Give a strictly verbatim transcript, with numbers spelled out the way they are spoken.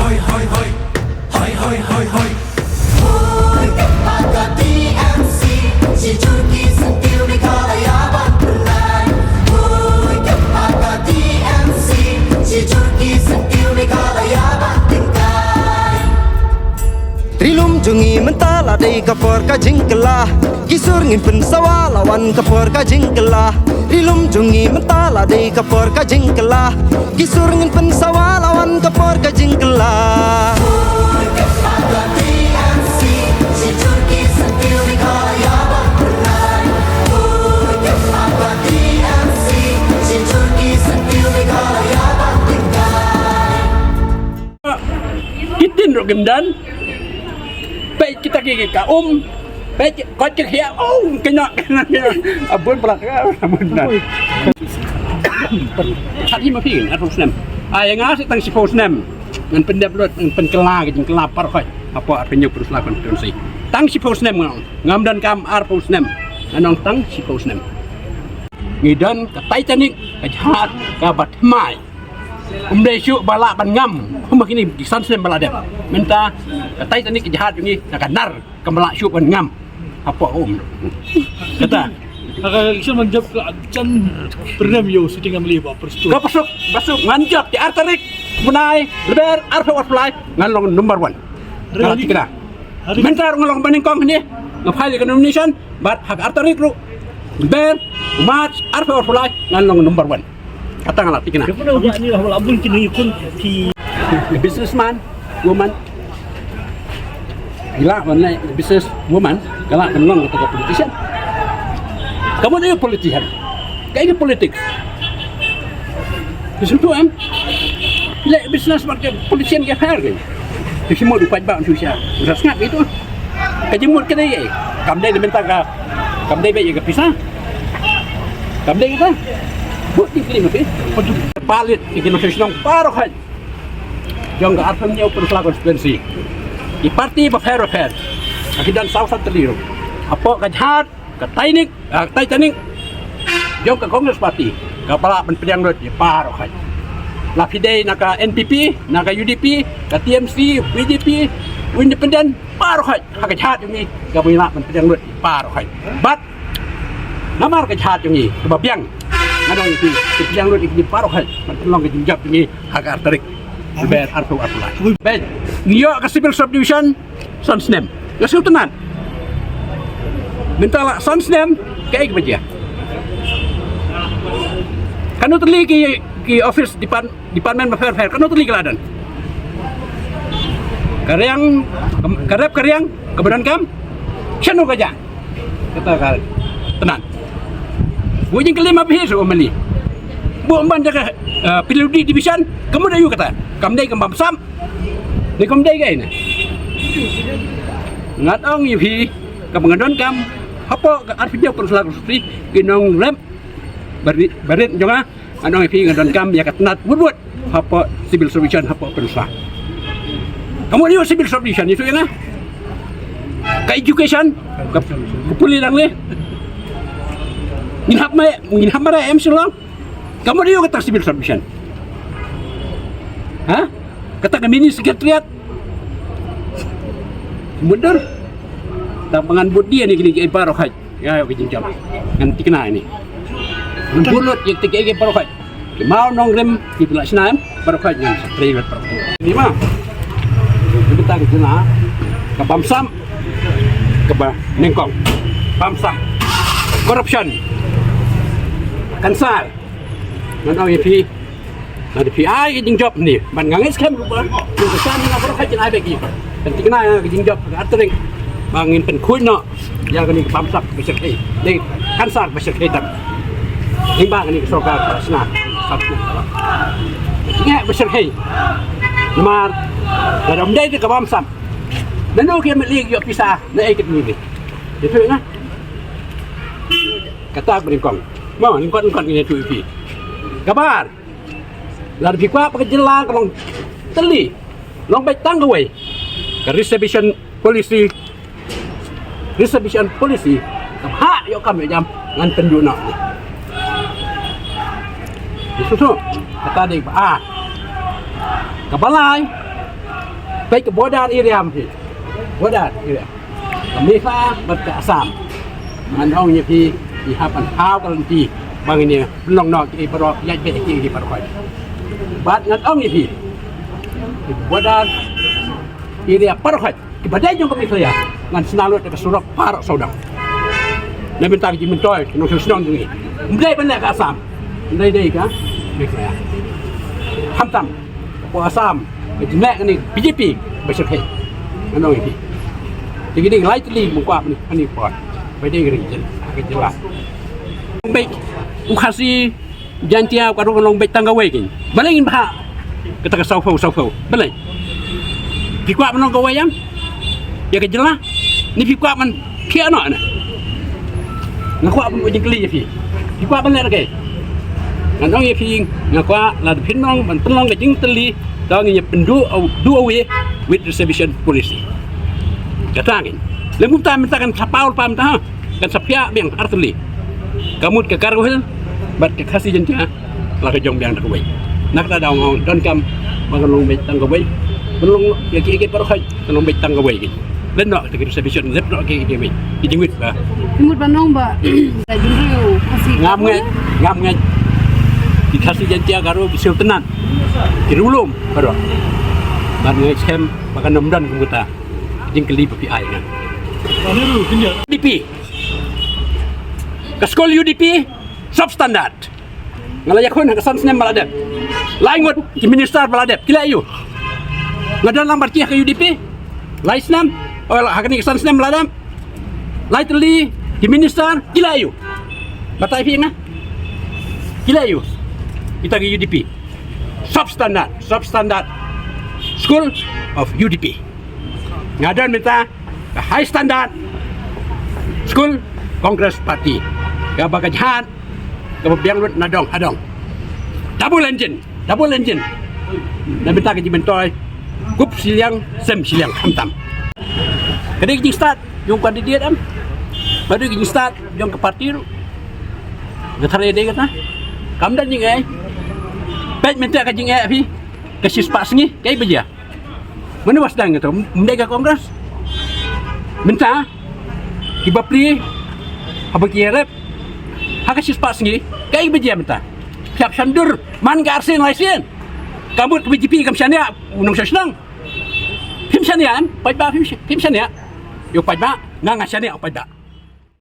Hoi, hoi, hoi. Hoi, hoi, hoi, hoi. Hoi, ka T M C, shi jur ki syntiew Meghalaya ban pynlait. Hoi, ka T M C, shi jur ki syntiew Meghalaya ban pynlait. Ri lum jong ngi mynta la dei ka por ka jingkylla. Ki sur ngin pynsawa la wan ka por ka jingkylla. Ri lum jong ngi mynta la dei ka por ka jingkylla. Ki sur ngin pynsawa la wan ka por ka jingkylla. Ki tin ruh kim don. Peit kita ki ka um. Peit ki, kot ki khia. Oh, kynnoh, kynnoh, kynnoh. Abun plat, abun plat. Hat hi ma phi, arphew snem. Ai nga sa tang shiphew snem. Ngan pyndep lut, ngan pynkylla ka jingkylla baroh khoit. Hapoh arphew hynñiew phew saw constituency. Tang shiphew snem nga ong. Ngam don kam arphew snem. Ngan ong tang shiphew snem. Ngi don ka Titanic, ka jahaj kaba thymmai. Ym dei shuh ba lah ban ngam. Kumba kine ki san snem ba la dep. Mynta ka Titanic, ka jahaj jong ngi na ka nar, kam lah shuh ban ngam. Hapoh um. Kata. Ka election ban jop ka jan pyrnem ïa u sitting M L A ba pyrshah. Ka pyrshah, ba suk ngan jop, te ar tarik bnai Lber arphew arphew lai ngan long number one. Nga la thikna. Mynta ruh ngan long ba nyngkong hangne. Nga file ka nomination bad ha ka ar tarik ruh Lber, March, arphew arphew lai ngan long number one. Kata nga la thikna. Ka businessman, woman. Ki lah ban leh business woman, ka lah ban long kata ka politician. Ka mut ïa u politician. Kaei ka politics? Ka sngewthuh em? Leh business bad ka politician ka pher kein. Ka shim mut u paidbah shu sha. Ka sngap ïa itu. Ka jingmut ka dei ei. Kam dei na bynta ka, kam dei beit ïa ka pisa. Kam dei kata. Mut ki kli mut ki. Palit ki kino shnong baroh khoit jong ka arphew hynñiew Pynursla constituency. Ki party bapher bapher. Ki don saw san tylli ruh. Hapoh ka jahaj, ka Titanic, ah, Titanic jong ka Congress Party, kaba lah ban pdiang lut ïa baroh khoit. La phi dei na ka N P P, na ka U D P, ka T M C, B J P, u independent, baroh khoit. Ha ka jahaj jong ngi kaba ngi lah ban pdiang lut ïa baroh khoit. Bad namar ka jahaj jong ngi kaba biang, nga ong ïa phi, ka pdiang lut ïa kine baroh khoit ban pynlong ka jingjop jong ngi ha ka ar tarik Lber arphew arphew lai. Bad ngi ïoh ka civil subdivision san snem. Nga sngewtynnat. Mynta la san snem, kaei kaba jia? Katno tylli ki, ki office depart-, department bapher bapher, katno tylli ki la don? Ka riang, ka rep ka riang kaba donkam, shano ka jia? Kata ka tynnat. Bun jingkylli ma phi shu mali. Bun ban jaka, eh, P W D division, ka mut aïu kata? Kam dei ka bamsap. Dei kam dei kaei ne? Ngan ong ïa phi, kaba nga donkam hapoh ka arphew hynñiew Pynursla constituency, ki nongrep barit, barit jong nga, ngan ong ïa phi nga donkam ïa ka tnat wut wut hapoh civil subdivision hapoh Pynursla. Ka mut aïu civil subdivision, ïathuh ïa nga. Ka education, ka, ka pule lang leh. Ngin hap mai, ngin hap mareh em Shillong. Ka mut aïu kata civil subdivision? Ha? Kata ka mini secretariat. Mutdur. Tang ba ngan bud ïa kine kiei baroh khoit. Ïa, ïa ka jingjop. Ngan thikna ïa kine. Ngan bud lut ïa kine kiei baroh khoit. Ki maw nongrim kiba la shna em baroh khoit ngan sa trei lut baroh khoit. Ni ma. Ni bynta ka jingla ka bamsap kaba nyngkong. Bamsap. Corruption. Kansar. Ngan ong ïa phi. Lada phi ai ka jingjop hangne, ban nga ngeit skhem ruh ba, ngan sa shah na baroh khoit kin ai beit ki. Kan thikna ïa ka jingjop ka ar tarik ba ngin pynkhuid noh ïa kane ka bamsap ba shyrkhei. Dei kansar ba shyrkhei tam. Lyngba kane ka sorkar ka shna. Sap na. Ngi ba shyrkhei. Namar lada ym dei ka bamsap, nano ki M L A ki ïoh pisa na ei katne dei? Ïathuh ïa nga. Kata ba nyngkong. Mo, nyngkong nyngkong ïathuh ïa phi. Kaba ar. Lada phi kwah ba ka jylla ka long tylli, long beit tang kawei, ka reservation policy, reservation policy, kam hap ïoh kam ïoh jam, ngan pynduh noh. Ïa shuh shuh, kata dei ba ar. Kaba lai, Peit ka border area, em phi. Border area. Ka Meghalaya bad ka Assam. Ngan ong ïa phi, phi hap ban thaw ka lynti ba ngin ïa pynlong noh ïa baroh, ïa baroh, ïa baroh. Bad ngan ong ïa phi, border area baroh kiba dei jong ka Meghalaya, ngan shna lut da ka surok baroh sawdong. Na bynta ka jingmyntoi ka nongshong shnong jong ngi. Ym dei ban leh ka Assam, ym dei, dei ka Meghalaya. Khamtam hapoh Assam ka jingleh kane BJP ba shyrkhei. Ngan ong ïa phi, te ki dei lai tylli ba kwah ban, ban ïa poi ba dei ka region, ka jylla. Bad u Khasi, Jaiñtia, ka ruh ka long beit tang kawei kein. Balei ngin bha kata ka sawphew sawphew? Balei? Phi kwah ban long kawei ïa ka jylla, ne phi kwah ban phiah noh na? Nga kwah ban ong jingkylli ïa phi. Phi kwah ban leh kaei? Ngan ong ïa phi, nga kwah lada phin ong ban pynlong ka jingtylli, to ngin ïa pynduh, do away with reservation policy. Kata kein. Lem kumta mynta kan sa paw lypa mynta, ha? Kan sa phiah biang artylli. Ka mut ka Garo Hills bad ka Khasi Jaiñtia la ka jong biang da kawei. Na kata daw nga ong donkam ba kan long beit tang kawei. Kan long ïa ki, ïa ki baroh kan long beit tang kawei ki. Leh noh kita ki reservation, leh noh ki, ki, ki, ki jingwit ba. Ki mut ba nong ba. Ngam ngeit, ngam ngeit. Ki Khasi Jaiñtia, Garo, ki sngewtynnat. Ki riewlum baroh. Bad nga ngeit skhem ba kan ym don kum kata jingkylli ba phi ai nga. UDP. Ka skul UDP substandard. Nga la ïakhun ha ka san snem ba la dep. Lai ngut ki minister ba la dep, ki leh aïu? Nga don lang bad ki ha ka UDP lai snem. Oh, ha kane ka san snem ba la dep, lai tylli ki minister, ki leh aïu? Batai phi nga. Ki leh aïu? Kita ki UDP. Substandard, substandard school of UDP. Nga don mynta ka high standard school Congress Party. Kaba ka jingïaid kaba biang lut na dong ha dong. Double engine, double engine. Na bynta ka jingmyntoi, kup shiliang, sem shiliang, khamtam. Ka dei ka jingstad jong ka candidate, em? Ba dei ka jingstad jong ka party ruh. Nga tharai dei kata. Kam don jingeh. Peit mynta ka jingeh phi. Ka shispah sngi, kaei ba jia? Mano ba sdang ïa to? Ym dei ka Congress? Mynta ki bapli haba ki ïarep ha ka shispah sngi, kaei ba jia mynta? Phi hap shon dur man ka arsien laisien. Ka mut ka BJP kam shaniah u nongshong shnong. Phim shaniah, em? Paidbah, phim sh-, phim shaniah. Ïa u paidbah, nga nga shaniah u paidbah.